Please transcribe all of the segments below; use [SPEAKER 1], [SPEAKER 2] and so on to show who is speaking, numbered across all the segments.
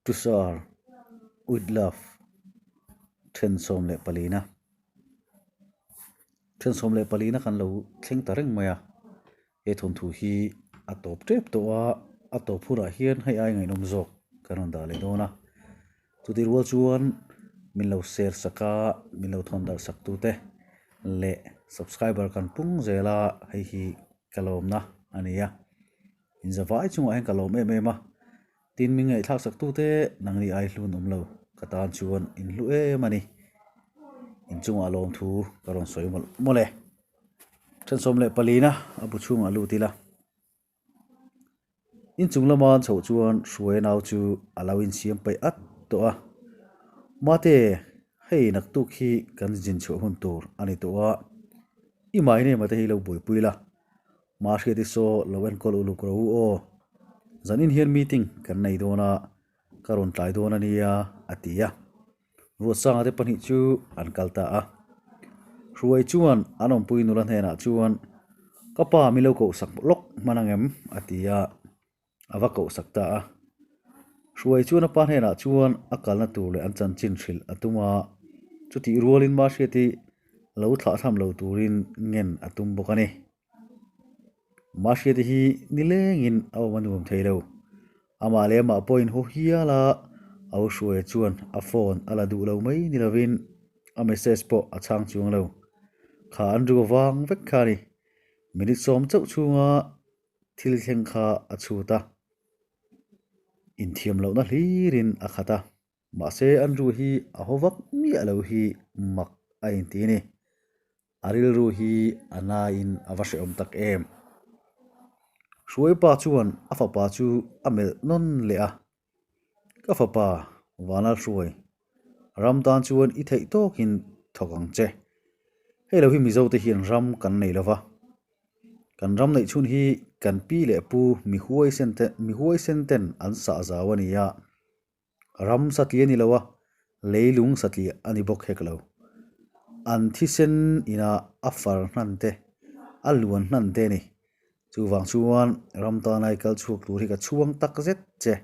[SPEAKER 1] Tushar with love then 14 na then 14 na kan lo thleng ta reng mai a he thawnthu hi a tawp tep tawh a a tawp hunah hian hei ai ngaihnawm zawk kan rawn dah leh dawn a chutih rual chuan min lo share sak a min lo thawn darh sak tute leh subscriber kan pung zel a hei hi ka lawmna a ni a inzavai chungah hian ka lawm em em a. Tin min ngaihthlak sak tute nangni ai hlun awm lo ka tan chuan in hlu em a ni. Inchungah lawmthu ka rawn sawi mawlh mawlh e. Then 14 na a bu chhungah lut ila. Inchung lama an chhoh chuan Hruaia nau chu a lo insiam paih at tawh a. Mate, hei naktuk hi kan zin chhuah hun tur a ni tawh a, i mahni mate hi lo buaipui la. Mahriati saw lo enkawl uluk ro u aw. Zanin hian meeting kan nei dawn a, ka rawn tlai dawn a nia, a ti a. Ruatsanga te pahnih chu an kal ta a. Hruai chuan an awmpui nula hnenah chuan, Ka pa mi lo koh sak lawk hman ang em? a ti a. A va koh sak ta a. Hruai chuan a pa hnenah chuan a kalna tur leh an chanchin hrilh a tum a, chutih rualin Mahriati lo thlah tham lo turin ngen a tum bawk a ni. Mahriati hi nilengin a awm a nuam thei lo. Amah leh amah pawhin haw hial a, a u Hruaia chuan a phone a la duh lo mai ni lovin a message pawh a chhang chuang lo. Kha an ru avang vek kha a ni. Minute sawm chauh chhunga thil thleng kha a chhut a, inthiam lohna hlirin a khat a, mahse Andrew hi a haw vak miah lo hi mak a inti a ni. A rilru hi a nain a va hrehawm tak em. Hruaipa chuan a fapa chu a melh nawn leh a, Ka fapa, Vanal Hruai, ram tan chuan i theih tawkin thawk ang che. Hei lo hi Mizote hian ram kan nei lo va. Kan ram neih chhun hi kan pi leh pu mi huaisen te mi huaisen ten an sah zau a ni a, ram satliah a ni lo a, leilung satliah a ni bawk hek lo. An thisen inah a far hnan te, a luan hnan te a ni. Chuvang chuan ram tana i kal chhuak tur hi ka chhuang tak zet che.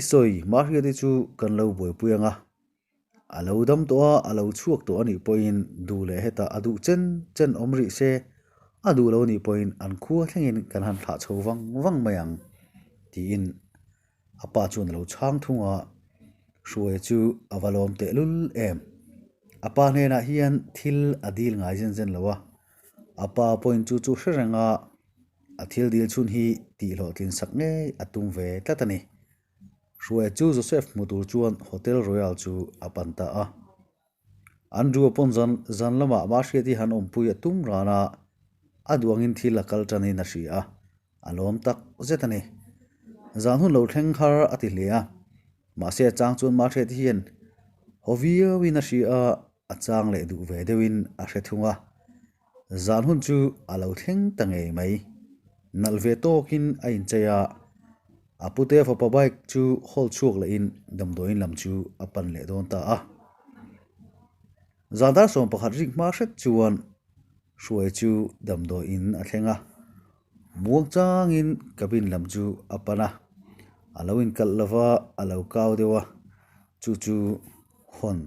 [SPEAKER 1] I sawi Mahriati chu kan lo buaipui ang a, a lo dam tawh a, a lo chhuak tawh a nih pawhin duh leh hetah a duh chen chen awm rih se, a duh lo a nih pawhin an khua thlengin kan han thlah chho vang vang mai ang tiin a pa chuan a lo chhang thung a, Hruaia chu a va lawm tehlul em. A pa hnenah hian thil a dil ngai zen zen lo a, a pa pawhin chu chu hre reng a, A thil dil chhun hi tih hlawhtlin sak ngei a tum ve tlat a ni. Hruaia chu Joseph hmu tur chuan Hotel Royal chu a pan ta a. Andrew a pawn zan zan lamah Mahriati han awmpui a tum ran a, a duh angin thil a kal tanin a hria a, a lawm tak zet a ni. Zan hun lo thleng har a ti hle a, mahse a chang chuan Mahriati hian haw viauin a hria a, a chang leh duh ve deuhin a hre thung a. Zan hun chu a lo thleng ta ngei mai. Nalh ve tawkin a inchei a, a pute fapa bike chu hawl chhuak lehin damdawiin lam chu a pan leh dawn ta a. Zan dar 11 rik hma hret chuan Hruai chu damdawiin a thleng a, muang changin cabin lam chu a pan a, a lo inkalh lova a lo kau deuh a, chu chu hawn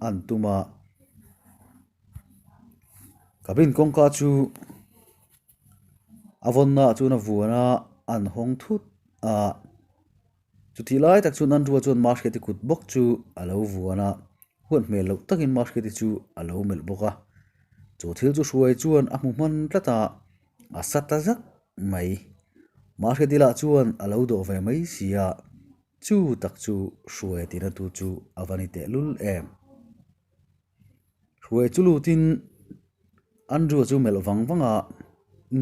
[SPEAKER 1] an tum a. Cabin kawngka chu a vawnna ah chuan a vuan a an hawng thut a chutih lai tak chuan an rual chuan mahriati kut bawk chu a lo vuan a huat hmel loh takin mahriati chu a lo melh bawk a chu thil chu hruai chuan a hmu hman tlat a a sa ta zak mai mahriati lah chuan a lo dawh ve mai si a chu tak chu hruai tina tu chu a va ni tehlul em. Hruai chu lutin Andrew chu melh vang vang a,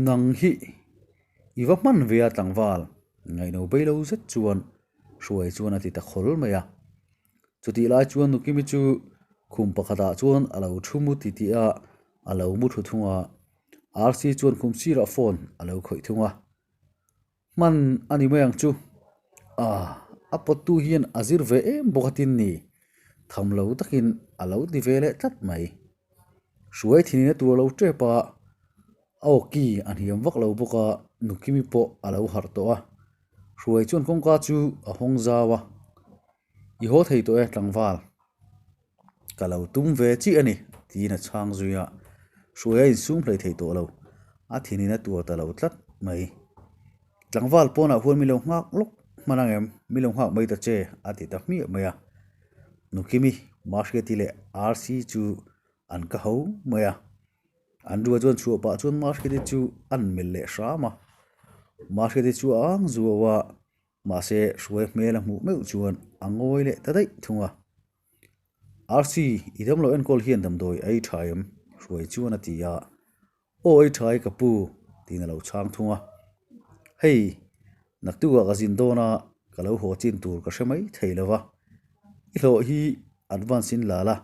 [SPEAKER 1] Nang hi i va hman ve a tlangval ngaihno bei lo zet chuan Hruai chuan a ti ta khawl mai a. Chutih lai chuan Nukimi chu khum pakhatah chuan a lo thu mu titih a, a lo mu thu thung a. RC chuan khum sirah phone a lo khawih thung a. Hman a ni mai ang chu. Ah, a pawttu hian a zir ve em bawk a tin ni. Tham lo takin a lo ti ve leh tlat mai. Hruai thinina tur a lo tep a, a awki a hniam vak lo bawk a, Nukimi pawh a lo harh tawh a. Hruai chuan kawngka chu a hawng zau a, I haw thei tawh e tlangval, ka lo tum ve chiah a ni, tiin a chhang zui a. Hruai a insum hlei thei tawh lo, a thinin a tuar ta lo tlat mai. Tlangval pawnah huan min lo nghak lawk hman ang em? Min lo nghak mai ta che, a ti ta hmiah mai a. Nukimi, Mahriati leh Rc chu an ka ho mai a. An rua chuan chhuah pah chuan Mahriati chu an melh leh hram a. Mahriati chu a ang zuau a, mahse hruai hmel a hmuh meuh chuan a ngawi leh ta daih thung a. RC, i damlo enkawl hian damdawi a ei tha em? Hruai chuan a ti a. Aw ei tha e ka pu, tiin a lo chhang thung a. Hei, naktukah ka zin dawn a, ka lo haw chin tur ka hre mai thei lo va. I hlawh hi advance in la la,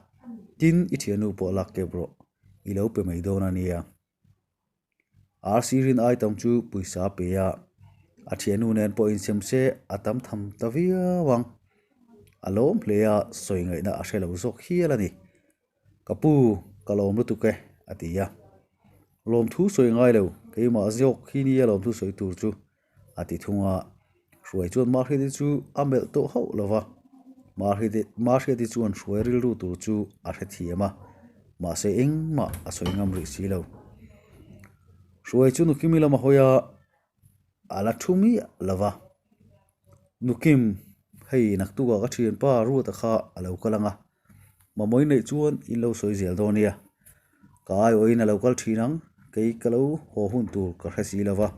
[SPEAKER 1] tin i thiannu pawh lak kep rawh, i lo pe mai dawn a nia. RC rin ai tam chu pawisa a pe a, a thiannu nen pawh insem se a tam tham ta viau ang. A lawm hle a, sawi ngaihna a hre lo zawk hial a ni. Ka pu, ka lawm lutuk e, a ti a. Lawmthu sawi ngai lo, keimah zawk hi nia lawmthu sawi tur chu, a ti thung a. Hruai chuan Mahriati chu a melh tawh hauh lo va. Mahriati chuan hruai rilru tur chu a hrethiam a, mahse engmah a sawi ngam rih si lo. Hruai chu Nukimi lama hawi a, a la thu miah lo va. Nukim, hei naktukah ka thianpa Ruata kha a lo kal ang a, Mamawii neih chuan in lo sawi zel dawn nia. Ka aiawhin a lo kal thin ang, kei ka lo haw hun tur ka hre si lo va.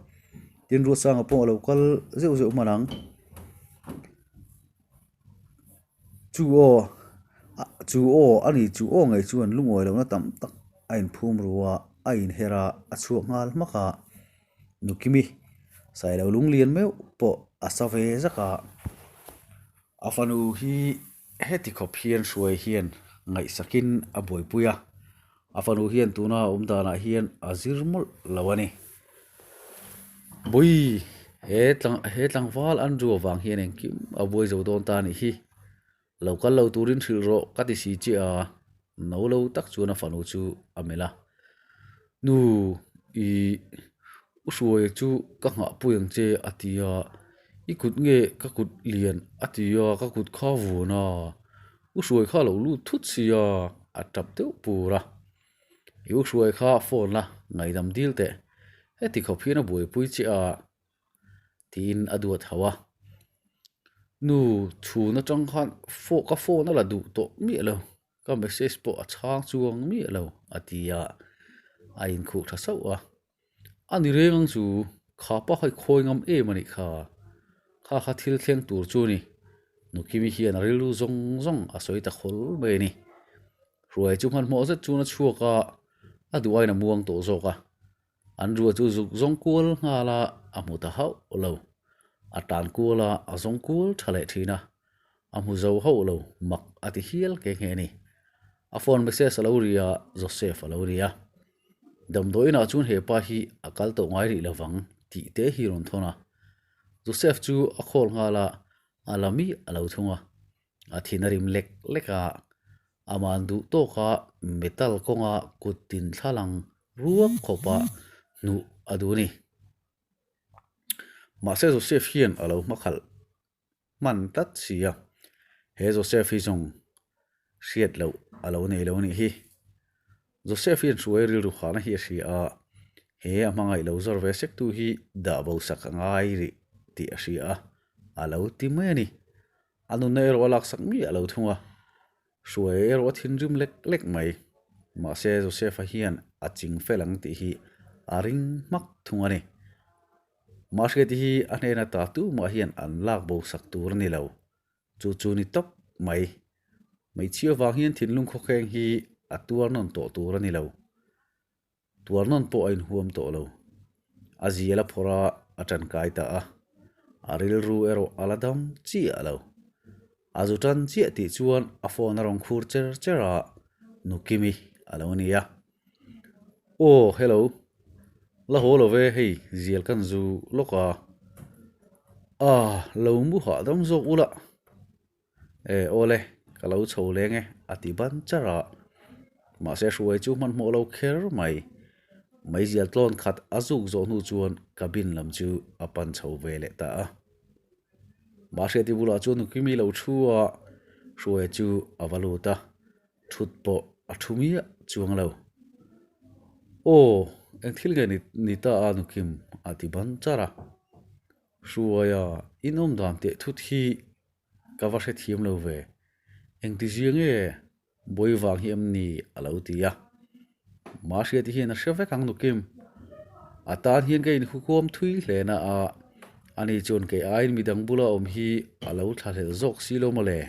[SPEAKER 1] Tin Ruatsanga pawh a lo kal zeuh zeuh hman ang. Chu aw, chu aw a ni chu aw ngei chuan lungawi lohna tam tak a inphum ru a, a inher a, a chhuak nghal hmak a. Nukimi, Sailo lunglian meuh pawh a sa ve zak a. A fanu hi heti khawp hian hruai hian ngaihsakin a buaipui a, a fanu hian tuna a awm danah hian a zir mawlh lo a ni. Bui, he tlang he tlangval Andrew avang hian engkim a buai zo dawn ta a nih hi. Lo kal lo turin hrilh rawh ka ti si chiah a, no lo tak chuan a fanu chu a melh a. Nu, i u hruai chu ka nghah pui ang che a ti a, i kut nge ka kut lian a ti a, ka kut kha vun a, u hruai kha a lo lut thut si a, a tap deuh pur a. I u hruai kha phone la ngaihdam dil teh, heti khawp hian a buaipui chiah a. tiin a duat hauh a. Nu chhun atang khan ka phone a la duh tawh miah lo, ka message pawh a chhang chuang miah lo a ti a, a inkhuh tha sauh a. A ni reng ang chu, kha pa kha i khawi ngam em a nih kha, kha kha thil thleng tur chu a ni. Nukimi hian a rilru zawng zawng a sawi ta khawl mai a ni. Hruai chu hmanhmawh zet chuan a chhuak a, a duh aiin a muang tawh zawk a. An rua chu zuk zawng kual nghal a, a hmu ta hauh lo. A tan kual a, a zawng kual tha leh thin a. A hmu zo hauh lo, mak a ti hial nghe nghe a ni. A phone message a lo ri a, Joseph a lo ri a. Damdawi inah chuan he pa hi a kal tawh ngai rih lovang tih te hi rawn thawn a. Joseph chu a call nghal a, a la miah a lo thung a. A thin a rim lek lek a, Aman duh tawka metal kawnga kut tin thlalang ruak khawpa hnuh a duh a ni. Mahse Joseph hian a lo hmakhalh hman tlat si a, he Joseph hi zawng hriat loh a lo nei lo a nih hi. Joseph hian hruai rilru hahna hi a hria a, he a hmangaih lo zawr ve sektu hi dah bo sak a ngai rih tih a hria a, a lo ti mai a ni. A nunna erawh a laksak miah lo thung a, hruai erawh a thinrim lek lek mai. Mahse Joseph-a hian a ching fel ang tih hi a ring hmak thung a ni. Mahriati hi a hnena ta tumah hian an lak bo sak tur a ni lo. Chu chu ni tawp mai. Hmeichhia vang hian thinlung khawkheng hi a tuar nawn tawh tur a ni lo. Tuar nawn pawh a inhuam tawh lo. A zial a phawrh a, a tankai ta a. A rilru erawh a la dam chiah lo. A zu tan chiah tih chuan a phone a rawn khur cher cher a, Nukimi a lo ni a. Aw, hello. La haw lo ve, hei zial kan zu lawk a. Ah, lo mu hahdam zawk ula. E, awle, ka lo chho leng e, a ti ban char a. Mahse hruai chu hmanhmawh lo kher mai. Meizial tlawn khat a zuk zawh hnu chuan cabin lam chu a pan chho ve leh ta a. Mahriati bulah chuan Nukimi lo thu a, Hruaia chu a va lut a, thut pawh a thu miah chuang lo. Aw, eng thil nge ni ta a Nukim? a ti ban char a. Hruaia inawm dan teh thut hi ka va hrethiam lo ve. Engtizia nge Buai vang hi em ni? a lo ti a. Mahriati hian a hre vek ang Nukim. A tan hian ka inhukuam thui hle na a, ani chuan kei aiin midang bula awm hi a lo thlahlel zawk si lo mawle.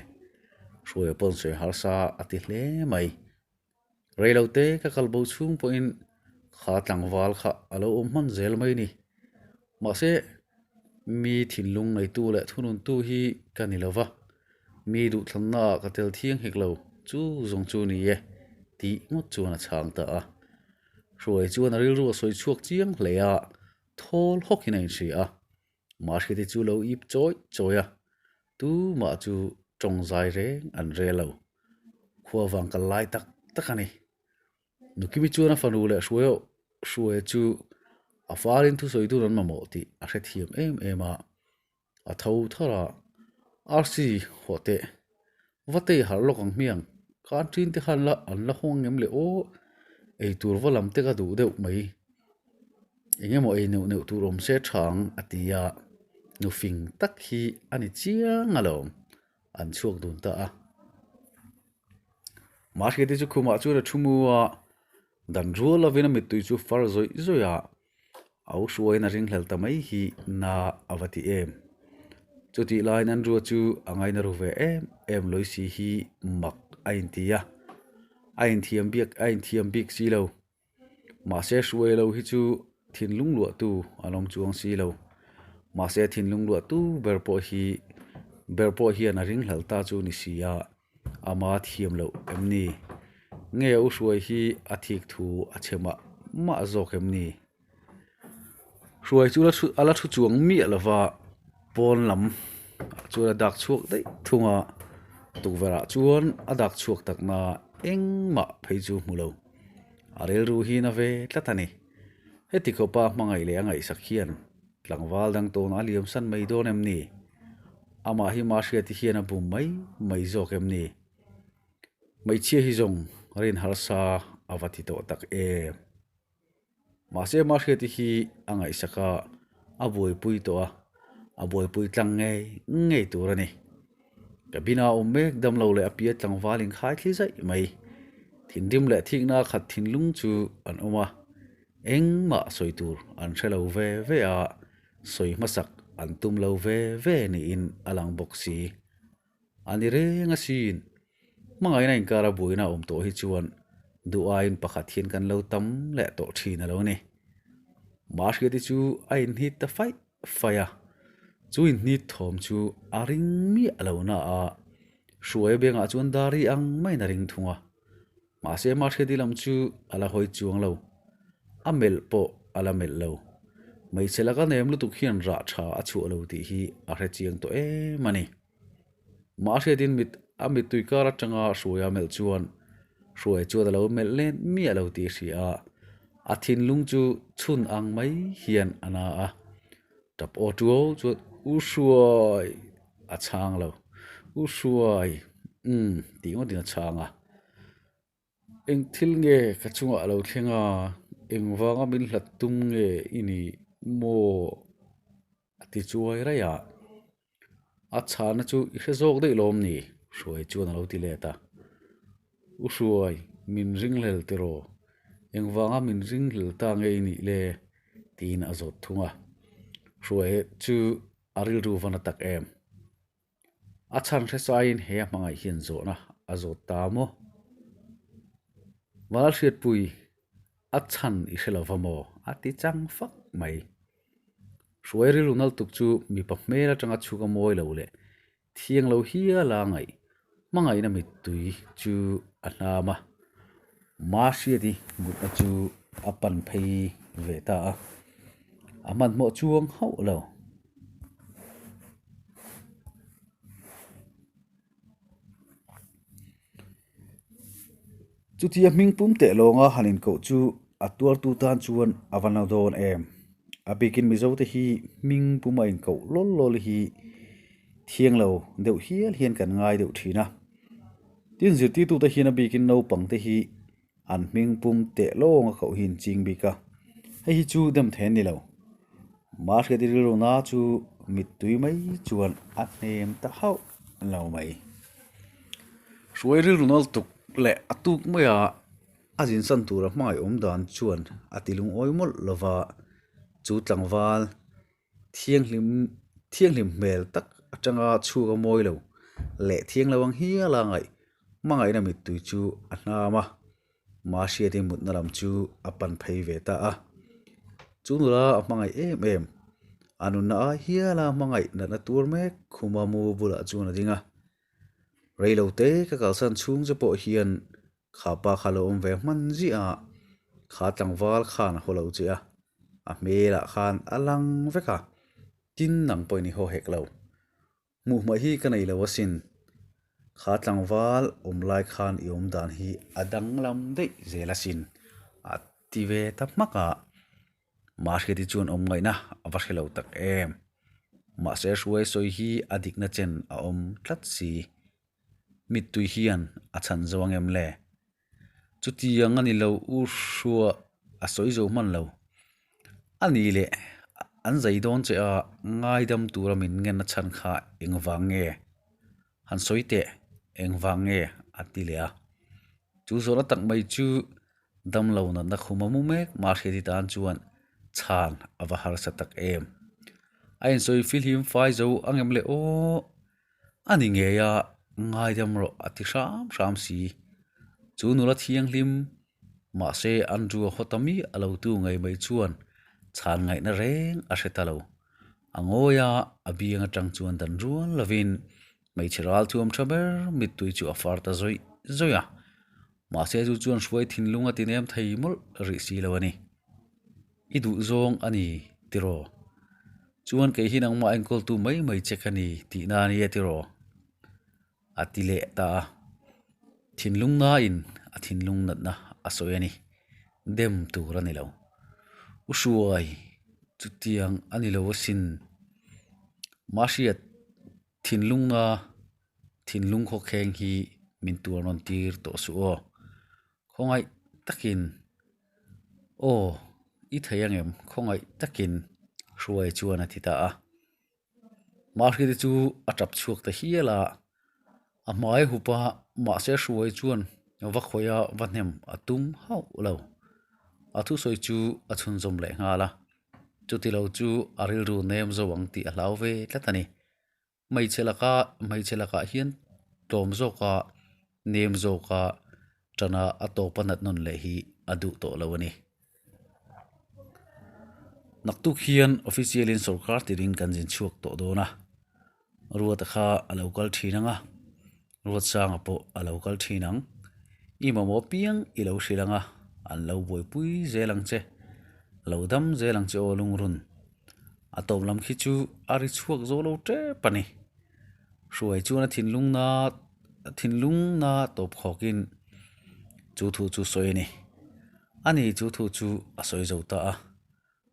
[SPEAKER 1] Hruaia pawn sawi harsa a ti hle mai. Reilote ka kal bo chhung pawhin kha tlangval kha a lo awm hman zel mai ni. Mahse, mi thinlung neitu leh thununtu hi ka ni lo va, mi duhthlannaah ka tel thiang hek lo, chu zawng chu ni e, tih ngawt chuan a chhang ta a. Hruai chuan a rilru a sawi chhuak chiang hle a, thawl hawkin a inhria a. Mahriati chu lo ip chawi chawi a, tumah chu tawng zai reng an rel lo. Khua vang kal lai tak tak a ni. Nukimi chuan a fanu leh Hruaia Hruaia chu a falin thusawi tur an mamawh tih a hrethiam em em a. A tho thar a, Arsi hawh teh, va tei harh lawk ang hmiang, canteen te khan la an la hawng ngem le aw, eitur va lam te ka duh deuh mai, eng emaw ei neuh neuh tur awm se tha ang a ti a, nu fing tak hi a ni chiang alawm, an chhuak dun ta a. Mahriati chu khumah chuan a thu mu a, dan rual lovin a mittui chu far zawih zawih a, a u hruaiin a ringhlel ta mai hi na a va ti em. Chutih laiin an rua chu a ngaina ru ve em em lawi si hi mak a inti a, a inthiam biak a inthiam bik si lo. Mahse hruai lo hi chu thinlung luahtu an awm chuang si lo. Mahse thinlung luahtu ber pawh hi ber pawh hian a ringhlal ta chu ni si a, ama thiam loh em ni? Nge u hruai hi a thik thu a chhe mah mah zawk em ni? Hruai chu a la thu chuang miah lo va, pawn lam chuan a dak chhuak daih thung a, tukverh ah chuan a dak chhuak tak na engmah phei chu hmu lo. A rilru hi na ve tlat a ni. Heti khawpa hmangaih leh a ngaihsak hian tlangval dang tawnah a liam san mai dawn em ni? Amah hi Mahriati hian a bum mai mai zawk em ni? Hmeichhia hi zawng rin harsa a va ti tawh tak em? Mahse Mahriati hi a ngaihsak a, a buaipui tawh a, a buaipui tlang ngei ngei tur a ni. Cabin a awm mek dam lo leh a pia tlangval inkhai thli zaih mai. Thinrim leh thikna a khat thinlung chu an awm a, engmah sawi tur an hre lo ve ve a, sawi hmasak an tum lo ve ve niin a lang bawk si. A ni reng asin. Hmangaihna inkara buaina a awm tawh hi chuan duh aiin pakhat hian kan lo tam leh tawh thin a lo ni. Mahriati chu a inhnit ta faih faih a, chu inhnit thawm chu a ring miah lo na a, Hruaia bengah chuan Dari ang maiin a ring thung a. Mahse Mahriati lam chu a la hawi chuang lo, a melh pawh a la melh lo. Hmeichhe laka nem lutuk hian rah tha a chhuah lo tih hi a hre chiang tawh em a ni. Mahriatin mit a mittui kar atanga Hruaia melh chuan Hruaia chuan a lo melh let miah lo tih a hria a, a thinlung chu chhun ang mai hian a na a. Tap aw tuau chuan U Hruai a chhang lo, U Hruai umm tih ngawtin a chhang a. Eng thil nge ka chungah a lo thleng a, engvanga min hlat tum nge i nih maw? A ti chuai raih a, a chhahna chu i hre zawk daih lawm ni? Hruai chuan a lo ti let a. U Hruai, min ringhlel tiraw? Engvanga min ringhlel ta nge i nih le? tiin a zawt thung a. Hruai chu a rilru va na tak em? A chhan hre saiin he a hmangaih hian zawhna a zawt ta maw? Valhriatpui, a chhan i hre lo va maw? A ti chang fak mai. Hruai rilru nal tuk chu mipa hmel atanga chhuk a mawi lo leh thiang lo hial a ngaih hmangaihna mittui chu a hnam a. Mahriati mutna chu a pan phei ve ta a, a hmanhmawh chuang hauh lo. Chutia hming pum teh lawnga han inkoh chu a tuartu tan chuan a va na dawn em? A bikin Mizote hi hming puma inkoh lawl lawl hi. Thiang lo deuh hial hian kan ngai deuh thin a. Tin, zirtirtute hian a bikin naupangte hi an hming pum teh lawng a koh hi an ching bik a, hei hi chu dem thei an ni lo. Mahriati rilru na chu mittui mai chuan a hnem ta hauh lo mai. Hruai rilru nal tuk leh a tuk mai a, a zinsan tura hmangaih awm dan chuan a ti lungawi mawlh lova, chu tlangval Thianghlim thianghlim hmel tak atanga chhuk a mawi lo leh thiang lo ang hial a ngaih hmangaihna mittui chu a hnam a, Mahriati mutna lam chu a pan phei ve ta a. Chu nula a hmangaih em em, a nunna ai hiala hmangaih natna tur mek khuma mu bulah chuan a ding a. Reilo te ka kalsan chhung che pawh hian Kha pa kha lo awm ve hman ziah a, kha tlangval khan a haw lo che a, a hmelah khan a lang vek a, tin nang pawhin i haw hek lo. Hmuh hmaih hi ka nei lo asin, kha tlangval awm lai khan i awm dan hi a danglam daih zel asin, a ti ve ta hmak a. Mahriati chuan awm ngaihna a va hre lo tak em. Mahse hruai sawi hi a dikna chen a awm tlat si. Mittui hian a chhan zo ang em le? Chutiang a ni lo u hrua a sawi zo hman lo. A ni leh an zai dawn che a, ngaidam tura min ngen a chhan kha engvang nge? Han sawi teh, engvang nge? a ti leh a. Chu zawhna tak mai chu Damlo natna khum a mu mek Mahriati tan chuan chhan a va harsa tak em. A insawi fihlim fai zo ang em le aw? A ni ngei a, ngaidam rawh a ti hram hram si. Chu nula thianghlim mahse Andrew a haw ta miah lo tu ngei mai chuan chhan ngaihna reng a hre ta lo. A ngawi a, a biang atang chuan dan rual lovin hmeichhe ral thuam tha ber mittui chu a far ta zawih zawih a. Mahse chu chuan hruai thinlung a ti nem thei mawlh rih si lo a ni. I duh zawng a ni tiraw? Chuan kei hi nangmah enkawltu mai mai che ka ni tihna a nia tiraw? A ti leh ta a. Thinlung nain a thinlung natna a sawi a ni. Dem tur a ni lo. U Hruai, chutiang a ni lo asin. Mahriat thinlunga thinlung khawkheng hi min tuar nawn tir tawh suh aw. Khawngaih takin aw i thei angem khawngaih takin Hruai chuan a ti ta a. Mahriati chu a tap chhuak ta hial a, a hmai hup a mahse Hruai chuan va khawih a va hnem a tum hauh lo. A thusawi chu a chhunzawm leh nghal a, chuti lo chu a rilru nem zo ang tih a hlau ve tlat a ni. Hmeichhe laka hmeichhe lakah hian tlawm zawka nem zawka tana a tawpa nat nawn leh hi a duh tawh lo a ni. Naktuk hian official in sorkar tirin kan zin chhuak tawh dawn a, Ruata kha a lo kal thin ang a, Ruatsanga pawh a lo kal thin ang. I mamawh piang i lo hrilh ang a, an lo buaipui zel ang che. Lo dam zel ang che aw lungrun. A tawp lam khi chu a ri chhuak zo lo tep a ni. Hruai chuan a thinlung na thinlung na tawp khawkin chu thu chu sawi a ni. Ani chu thu chu a sawi zo ta a.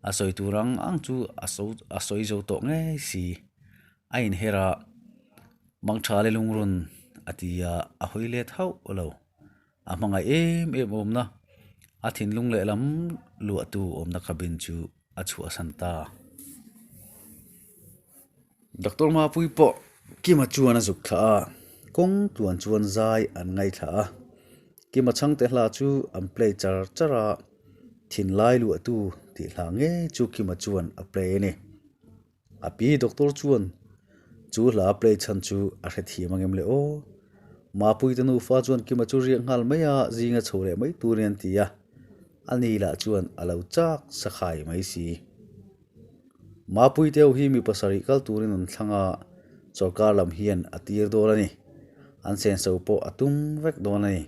[SPEAKER 1] A sawi tur ang ang chu a so a sawi zo tawh ngei si. A inher a, Mangtha le lungrun a ti a, a hawi let hauh lo. A hmangaih em em awmna, a thinlung lehlam luahtu awmna cabin chu a chhuahsan ta. Doctor Mapui pawh Kima chuan a zuk thlah a, kawng tluan chuan zai an ngaithla a. Kima chhangte hla chu an play char char a, thinlai luahtu tih hla ngei chu Kima chuan a play a ni. A pi doctor chuan chu hla a play chhan chu a hrethiam angem le aw. Mapuite nufa chuan Kima chu riak nghal mai a, zinga chho leh mai turin an ti a, ani lah chuan a lo chak sakhai mai si. Mapui deuh hi mi pasarih kal turin an thlang a, sorkar lam hian a tir dawn a ni. An senso pawh a tum vek dawn a ni.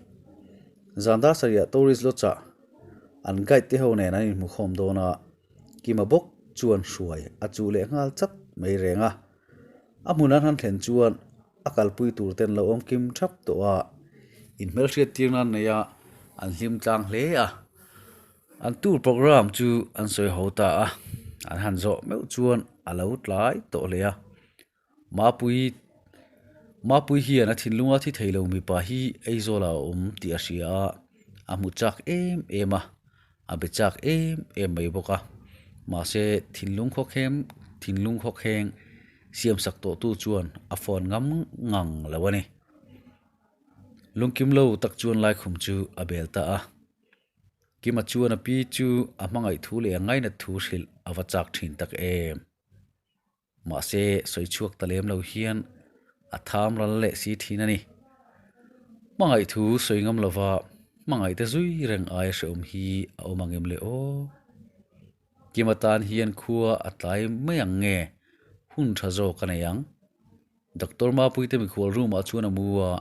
[SPEAKER 1] Zan dar sarihah tourist lodge-ah an guide te ho nen an inhmukhawm dawn a, Kima bawk chuan hruai a chuh leh nghal chat mai reng a. A hmun an han thlen chuan a kalpui tur ten lo awm kim thap tawh a, inhmelhriat tir nan nei a, an hlim tlang hle a. An tour programme chu an sawi ho ta a, an han zawh meuh chuan a lo tlai tawh hle a. Mapui. Mapui hian a thinlunga thi thei lo mipa hi Aizawlah a awm tih a hria a, a hmu chak em em a, a be chak em em mai bawk a. Mahse, thinlung khawkhem thinlung khawkheng siamsak tawhtu chuan a phone ngam ngang lo a ni. Lungkim lo tak chuan Laikhum chu a bel ta a. Kima chuan a pi chu a hmangaih thu leh a ngainat thu hrilh a va chak thin tak em. Mahse, sawi chhuak ta lem lo hian a tham ral leh si thin a ni. Hmangaih thu sawi ngam lova hmangaih te zui reng aia hrehawm hi a awm ang em le aw? Kima tan hian khua a tlai mai ang nge hun tha zawk a nei ang? Doctor Mapuite mikhual room ah chuan a mu a,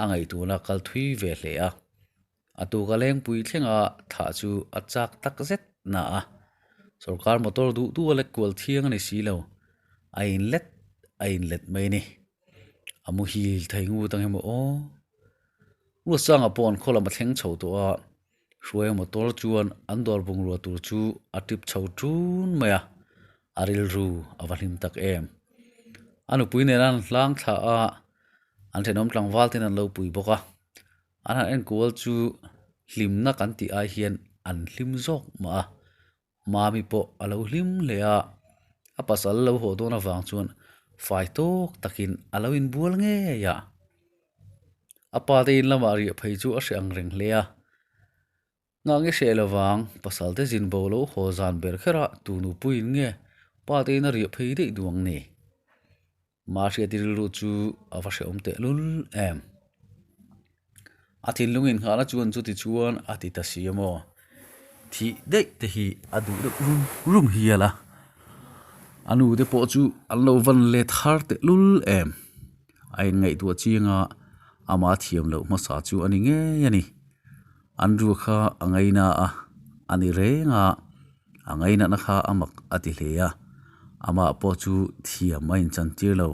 [SPEAKER 1] a ngaihtuahna a kal thui ve hle a. A tuka lengpui thlenga thah chu a chak tak zet na a, sorkar motor duh duh a lek kual thiang a ni si lo, a inlet a inlet mai a ni. A muhil thei ngut ang emaw aw. Ruatsanga pawh an khaw lam a thleng chho tawh a, Hruaia motor chuan an dawr bungrua tur chu a tip chho ṭun mai a, a rilru a va hlim tak em. A nupui nena an hlang thla a, an thenawm tlangval ten an lo pui bawk a. An han enkual chu hlimna kan tih ai hian an hlim zawk mah a, Mami pawh a lo hlim hle a, a pasal lo haw dawn avang chuan fai tawk takin a lo inbual ngei a. A pa te in lamah riah phei chu a hreh ang reng hle a, nghah nge hreh lovang pasal te zin bo lo haw zan ber kher a tu nupuiin nge pa te in a riah phei daih duh ang ni. Mahriati rilru chu a va hrehawm teh lul em. A thinlung inngahna chuan chuti chuan a ti ta si a maw? Thih daih te hi a duh deuh rum rum hial a. A nu te pawh chu an lo van let har teh lul em. A inngaihtuah chiang a, ama thiam loh hmasa chu a ni ngei a ni. An ru kha a ngaina a, a ni reng a, a ngainatna kha a mak a ti hle a, amah pawh chu thiam a inchantir lo.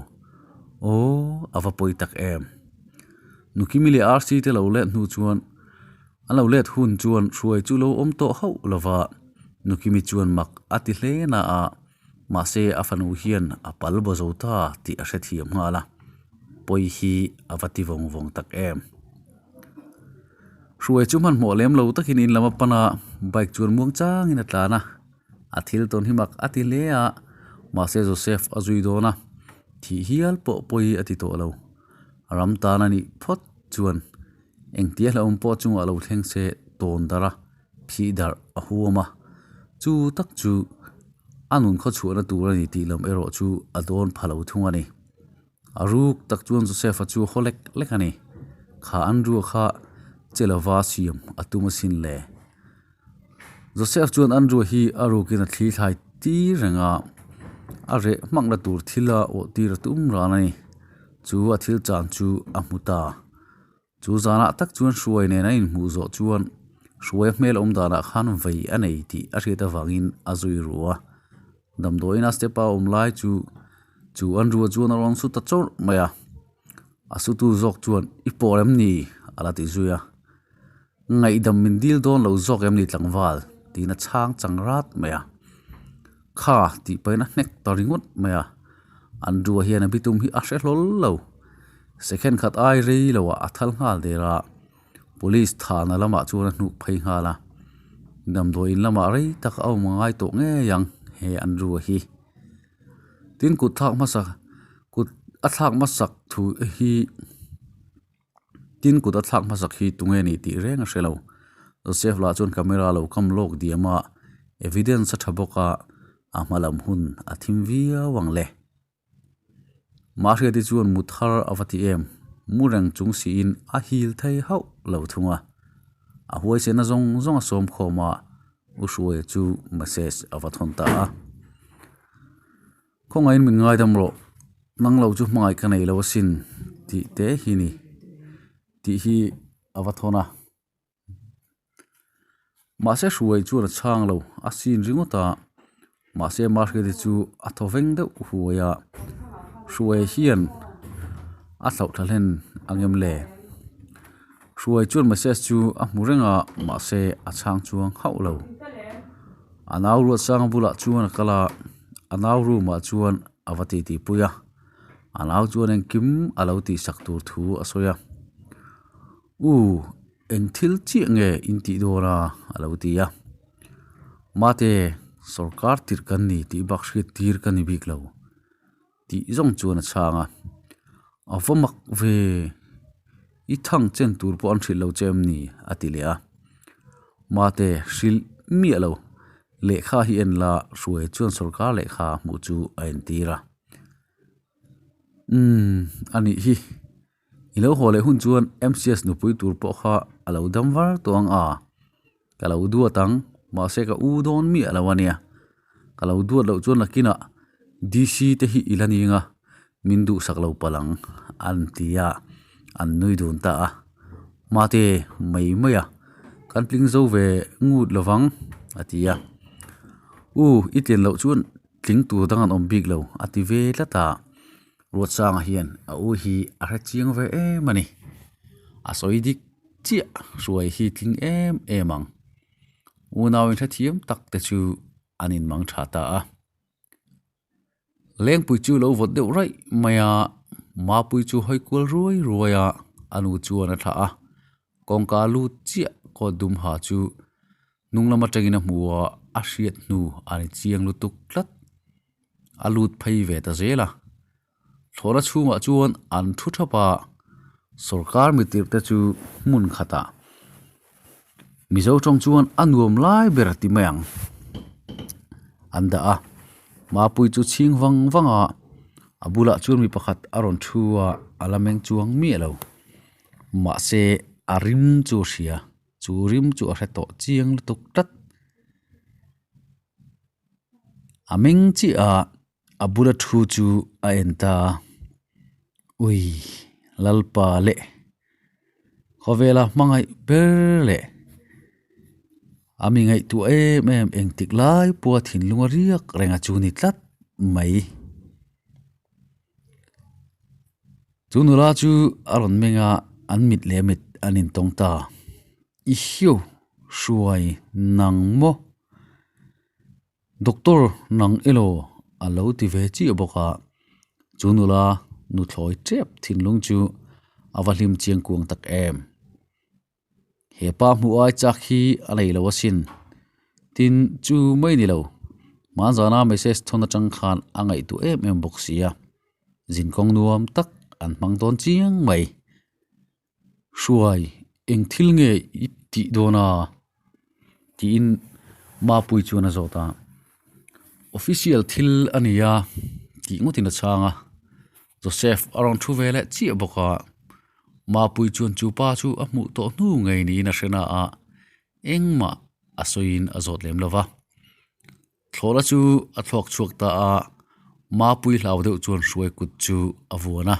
[SPEAKER 1] Aw, a va pawi tak em! Nukimi leh RC te lo let hnu chuan, an lo let hun chuan hruai chu lo awm tawh hauh lo va, Nukimi chuan mak a ti hle na a, mahse a fanu hian a pal baw zo ta tih a hrethiam nghal a, pawi hi a va ti vawng vawng tak em! Hruai chu hmanhmawh lem lo takin in lam a pan a, bike chuan muang changin a tlan a, a thil tawn hi mak a ti hle a, mahse Joseph a zui dawn a, thih hial pawh pawi a ti tawh lo. A ram tan a nih phawt chuan engtia hlauhawm pawh chungah lo thleng se tawn darh a, phih darh a huam a, chu tak chu a nun khawchhuahna tur a ni tih lam erawh chu a dawn pha lo thung a ni. A ruk tak chuan Joseph-a chu haw lek lek a ni. Kha an rua kha che lova siam a tum asin le. Joseph chuan an rua hi a rukin a thli thlai tir reng a, a reh hmakna tur thil a awh tir a tum ran a ni. Chu a thil chan chu a hmu ta. Chu zanah tak chuan Hruai nen an inhmuh zawh chuan Hruaia hmel awm danah khan vei a nei tih a hriat avangin a zui ru a. Damdawiin a step a awm lai chu chu an rua chuan a rawn su ta chawrh mai a. A sutu zawk chuan i pawr em ni? a la ti zui a. Ngaihdam min dil dawn lo zawk em ni tlangval? tiin a chhang chang rat mai a. Kha tih pahin a hnek ta ringawt mai a, an rua hian a bitum hi a hre hlawl lo. Second khat ai rei lo ah a thal nghal der a, police thahna lamah chuan a hnuk phei nghal a, damdawi in lamah rei tak a awm ngai tawh ngei ang he an rua hi. Tin kut thlak hmasa kut a thlak hmasak thu hi. Tin kut a thlak hmasak hi tunge ni tih reng a hre lo. Joseph lah chuan camera lo kam lawk diam a, evidence a tha bawk a, a hma lam hun a thim viau ang le. Mahriati chuan mu thar a va ti em, mu reng chung siin a hil thei hauh lo thung a. A huaisena zawng zawng a sawm khawm a, U Hruaia chu message a va thawn ta a. Khawngaihin min ngaidam rawh, nang lo chu hmangaih ka nei lo asin tih te hi ni tih hi a va thawn a. Mahse hruai chuan a chhang lo, a sin ringawt a, mahse Mahriati chu a thaw veng deuh huai a, hruai hian a thlauh thla hlen ang em le? Hruai chuan message chu a hmu reng a, mahse a chhang chuang hauh lo. A nau Ruatsanga bulah chuan a kal a. A nau room ah chuan a va titi pui a. A nau chuan engkim a lo tihsak tur thu a sawi a. U, eng thil chiah nge in tih dawn a? a lo ti a. Mate, sawrkar tirh kan ni tih bak hriat tir ka ni bik lo. Tih zawng chuan a chhang a. A va mak ve, i thang chen tur pawh an hrilh lo che em ni? a ti leh a. Mate, hrilh miah lo, lehkha hi en la, Hruai chuan sawrkar lehkha hmuh chu a entir a. Umm, a nih hi. I lo haw leh hun chuan MCS nupui tur pawh kha a lo dam var tawh ang a, ka lo duat ang, mahse ka u dawn miah lo a nia. Ka lo duat loh chuan nakinah DC te hi i la ning a, min duhsak lo palh ang an ti a, an nui dun ta a. Mate, mai mai a, kan tling zo ve ngut lo vang a ti a. U, i tlin loh chuan tling tur dang an awm bik lo a ti ve tlat a. Ruatsanga hian a u hi a hre chiang ve em a ni. A sawi dik chiah hruai hi tling em em ang. Unau in hrethiam tak te chu an inmang tha ta a. Lengpui chu lo vawt deuh raih mai a, Mapui chu hawi kual ruai ruai a, a nu chuan a thlah a. Kawngka lut chiah kawt dum ha chu hnung lam atangin a hmu a, a hriat hnu a ni chiang lutuk tlat. A lut phei ve ta zel a. Thlawhna chhungah chuan an thu thap a, sawrkar mitirh te chu hmun khatah Mizo tawng chuan a nuam lai ber ti mai ang an dah a. Mapui chu chhing vang vang a, a bulah chuan mi pakhat a rawn thu a, a la meng chuang miah lo. Mahse a rim chu a hria, chu rim chu a hre tawh chiang lutuk tlat. A meng chiah a, a bula thu chu a en ta a, Ui Lalpa leh khawvela hmangaih ber leh a mi ngaihtuah em em engtik lai pawha thinlung a riak reng a chu ni tlat mai. Chu nula chu a rawn meng a, an mit leh mit an intawng ta. I hiu hruai nang maw? Doctor nang elaw a lo ti ve chiah bawk a, chu nula nuthlawi tep thinlung chu a va hlim chiang kuang tak em. He pa hmuh ai chak hi a nei lo asin. Tin, chu mai ni lo, hmanzana message thawn atang khan a ngaihtuah em em bawk si a, zinkawng nuam tak an hmang dawn chiang mai. Hruai, eng thil nge i tih dawn a? tiin Mapui chuan a zawt a. Official thil a ni a tih ngawtin a chhang a. Joseph a rawn thu ve leh chiah bawk a. Mapui chuan chu pa chu a hmuh tawh hnu ngei niin a hre na a, engmah a sawiin a zawt lem lo va. Thlawhna chu a thlawk chhuak ta a, Mapui hlau deuh chuan hruai kut chu a vuan a.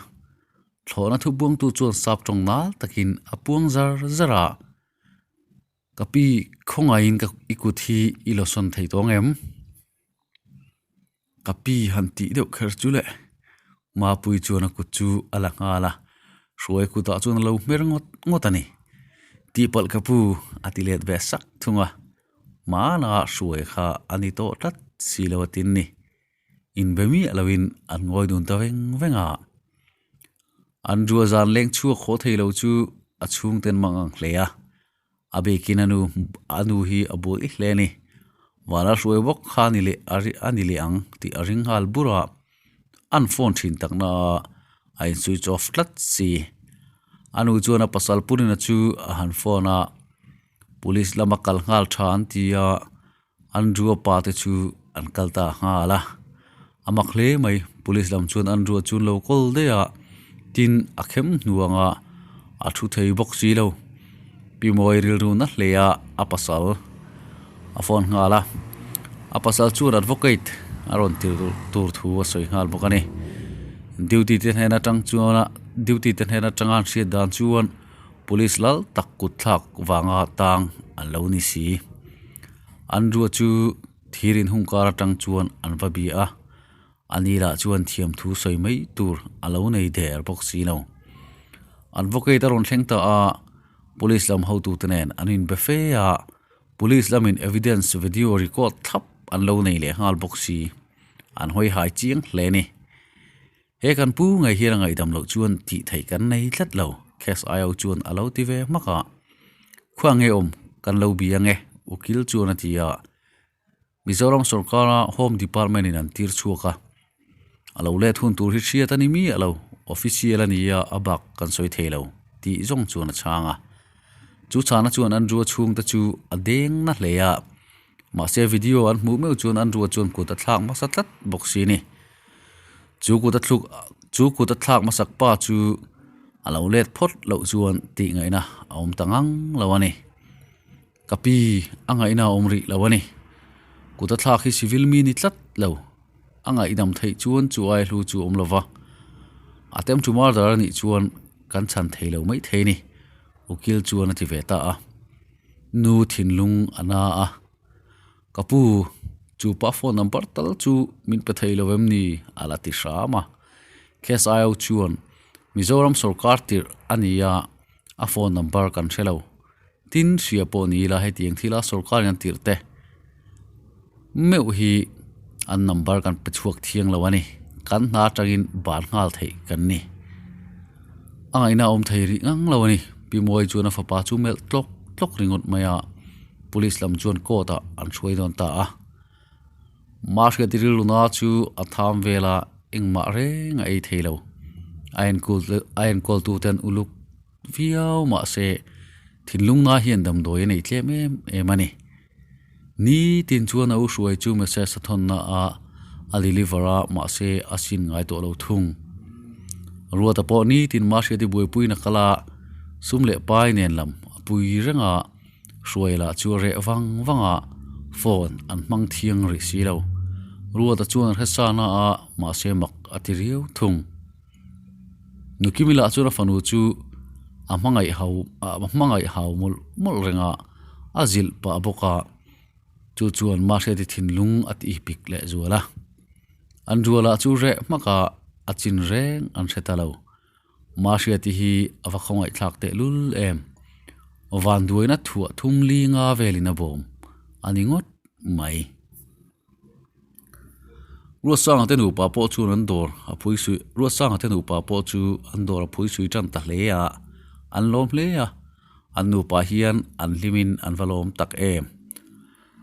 [SPEAKER 1] Thlawhna thu buangtu chuan sap tawng nal takin a puang zar zar a, Ka pi, khawngaihin ka i kut hi i lawsawn thei tawh ang em? Ka pi han tih deuh kher chu le. Mapui chuan a kut chu a la nghal a, hruai kutah chuan a lo hmer ngawt ngawt a ni. Tihpalh ka pu a ti let ve sak thung a, hmana hruai kha a ni tawh tlat si lo a tin ni. Inbe miah loin an ngawi dun ta veng veng a. An rua zan leng chhuak haw thei lo chu a chhungten mang ang hle a. A bikin a nu a nu hi a buai hle a ni. Vala hruai bawk kha a ni leh a a ni leh ang tih a ring nghal bur a. An phone thin takna a a in switch off tlat si. A nu chuan a pasal Purina chu a han phone a, police lama kal nghal tha an ti a, Andrew-a pa te chu an kal ta nghal a. A mak hle mai, police lam chuan Andrew-a chu an lo kawl daih a, tin a khem hnuang a, a thu thei bawk si lo. Pi Mawi rilru na hle a, a pasal a phone nghal a, a pasal chuan advocate a rawn tir tur thu a sawi nghal bawk a ni. Duty te hnen atang chuan a duty te hnen atanga an hriat dan chuan Police lal tak kut thlak vanga tang an lo ni si. Andrew-a chu thir inhung kar atang chuan an va bia a, a ni lah chuan thiamthu sawi mai tur a lo nei der bawk si lo. Advocate a rawn thleng ta a, Police lam hotute nen an inbe fe a, Police lamin evidence video record thlap an lo nei leh nghal bawk si. An hawi hai chiang hle a ni. He kan pu ngei hian a ngaihdam loh chuan tih theih kan nei tlat lo, Case Io chuan a lo ti ve hmak a. Khuaa nge awm kan lo bia nge? Ukil chuan a ti a. Mizoram sorkara Home Department in an tir chhuak a. A lo let hun tur hi hriat a ni miah lo, official a ni a, a bak kan sawi thei lo, tih zawng chuan a chhang a. Chu chhana chuan Andrew-a chhungte chu a deng na hle a. Mahse video an hmuh meuh chuan Andrew-a chuan kut a thlak hmasa tlat bawk si a ni. Chu kut a thluk chu kut a thlak hmasak pa chu a lo let phawt loh chuan tih ngaihna a awm ta ngang lo a ni. Ka pi a ngaihna a awm rih lo a ni. Kut a thlak hi civil mi ni tlat lo. A ngaihdam theih chuan chu ai hlu chu a awm lo va. Attempt to murder a nih chuan kan chhan thei lo mai thei a ni. Ukil chuan a ti ve ta a. Nu thinlung a na a. Ka pu, chu pa phone number tal chu min pe thei lo em ni? a la ti hram a. KSIO chuan Mizoram sorkar tirh a ni a, a phone number kan hre lo. Tin, hria pawh ni ila hetiang thila sorkar in an tirh te meuh hi an number kan pe chhuak thiang lo a ni. Kan hna atangin ban nghal theih kan ni. A ngaihna a awm thei rih ngang lo a ni. Pi Muai chuan a fapa chu melh tlawk tlawk ringawt mai a, police lam chuan court ah an hruai dawn ta a. Mahriati rilruna chu a tham vel a, engmah reng a ei thei lo. A enkawl a enkawl tu ten uluk viau mahse thinlung na hian damdawi a nei tlem em em a ni. Nitin chuan a u hruai chu message a thawn na a, a deliver a mahse a sin ngai tawh lo thung. Ruata pawh nitin Mahriati buaipuiin a kal a, sum leh pai nen lam a pui reng a, hruai lah chu a reh vang vang a, phone an hmang thiang rih si lo. Ruata chuan a hresa na a, mahse mak a ti riau thung. Nukimi lah chuan a fanu chu a hmangaih hau a hmangaih hau mawlh mawlh reng a, a zilh pah bawk a, chu chuan Mahriati thinlung a tih pik leh zual a. An rualah chu reh hmak a, a chin reng an hre ta lo. Mahriati hi a va khawngaihthlak teh lul em. Vanduaina thuah thum li nga velin a bawm a ni ngawt mai. Ruatsanga te nupa pawh chuan an dawr a phui sui Ruatsanga te nupa pawh chu an dawr a phui sui tan ta hle a, an lawm hle a, an nupa hian an hlimin an va lawm tak em.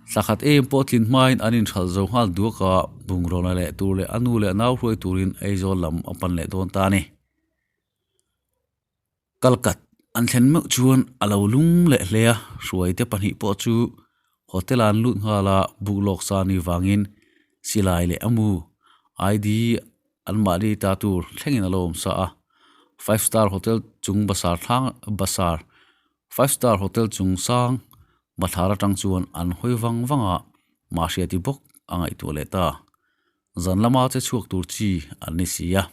[SPEAKER 1] Thla khat em pawh tlin hmain an inhralh zo nghal duak a, bungraw leh tur leh a nu leh a nau hruai turin Aizawl lam a pan leh dawn ta a ni. Kalkat an thlen meuh chuan a lo lung leh hle a, hruaite pahnih pawh chu hotel ah an lut nghal a, buk lawk sa ni vangin silai leh a mu ID an mahni ta tur thlengin a lo awm sa a, five star hotel chung basar thlang basar five star hotel chung sang bathlar atang chuan an hawi vang vang a, mahriati bawk a ngaihtuah leh ta, zan lama che chhuak tur chi an ni si a.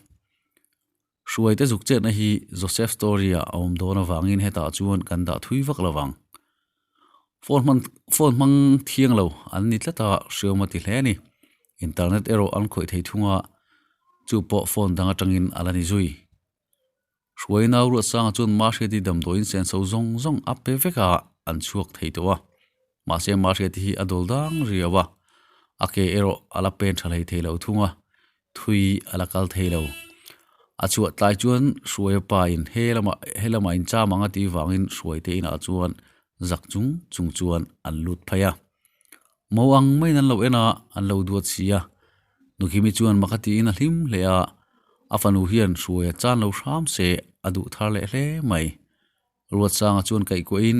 [SPEAKER 1] Hruaite zuk chetna hi Joseph story ah a awm dawn avangin hetah chuan kan dah thui vak lo vang. Phone hman phone hmang thiang lo an ni tlat a, hriawm a ti hle a ni. Internet erawh an khawih thei thung a, chu pawh phone dang atangin a la ni zui. Hruai nau Ruatsanga chuan Mahriati damdawiin senso zawng zawng a pe vek a, an chhuak thei tawh a. Mahse Mahriati hi a dawl dang riau a, a ke erawh a la pen tha hlei thei lo thung a. Thui a la kal thei lo. A chhuah tlai chuan Hruaia pa in he lamah he lamah in cham ang a tih vangin Hruai te inah chuan zak chung chung chuan an lut phei a. Mo ang maiin an lo en a, an lo duat si a. Nukhimi chuan mak a tiin a hlim hle a, a fanu hian Hruaia chan lo hram se a duh thar leh hle mai. Ruatsanga chuan kaihkuahin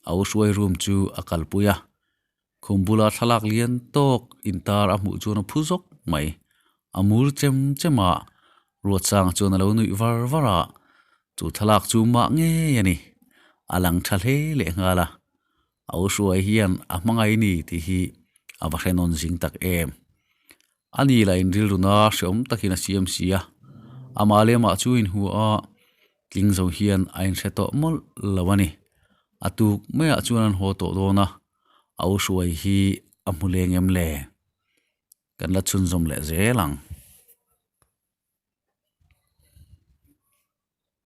[SPEAKER 1] a u Hruai room chu a kalpui a. Khum bula thlalak lian tawk intar a hmuh chuan a phu zawk mai. A mur chem chem a, Ruatsanga chuan a lo nuih var var a, chu thlalak chu mah ngei a ni. A lang tha hle leh nghal a, a u hruai hian a hmangaih ni tih hi a va hrenawn zing tak em. A ni lah in rilruna hreawm takin a siam si a, amah leh amah chu inhua a, tling zo hian a inhre tawh mawlh lo a ni. A tuk maiah chuan an haw tawh dawn a. A u hruai hi a hmu leng em le? Kan la chhunzawm leh zel ang.